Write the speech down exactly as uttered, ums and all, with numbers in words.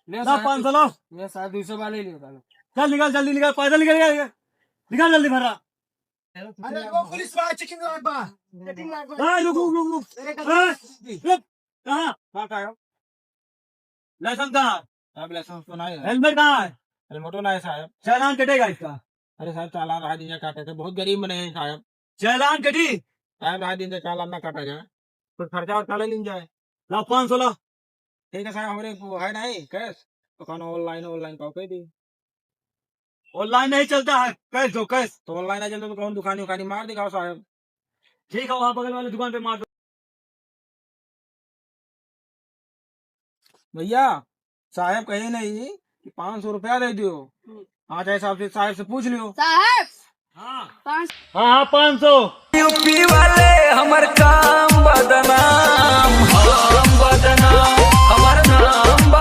ले ला साहब, पाँच सौ ला। ले साहब, दो सौ वाले ले लो। चल निकल, जल्दी निकल, पैदल निकल, निकल, निकल जल्दी भरा। अरे वो पुलिस बा, checking वाला बा। Checking वाला बा। ए, रुक, रुक, रुक, रुक। अरे ए, रुक। कहाँ? कहाँ का है? License कहाँ है? साहब, license तो नहीं है। Helmet कहाँ है? Helmet तो नहीं है, साहब। चालान कटेगा इसका। अरे साहब, चालान रहा दिन काटे थे, बहुत गरीब बने हैं साहब। चालान कटी? साहब, रहा दिन चालान ना काटा जाए, कुछ खर्चा और चले लीन जाए। ला, पाँच सौ ला। ठीक है साहब, हमरे को है नहीं cash, तो कौन online, online का कह दी। Online नहीं चलता है, cash दो, cash। तो online नहीं चलता तो कौन दुकानी उकानी मार दिखाओ साहब। ठीक है, वहाँ बगल वाली दुकान पे मार दो। भैया, साहब कहे नहीं कि पाँच सौ रुपया दे दियो। हम्म। हाँ, चाहे साहब से, साहब से पूछ लियो। साहब! हाँ। पाँच हाँ, हाँ, पाँच सौ। यूपी वाले हमर काम बदनाम, हम बदनाम।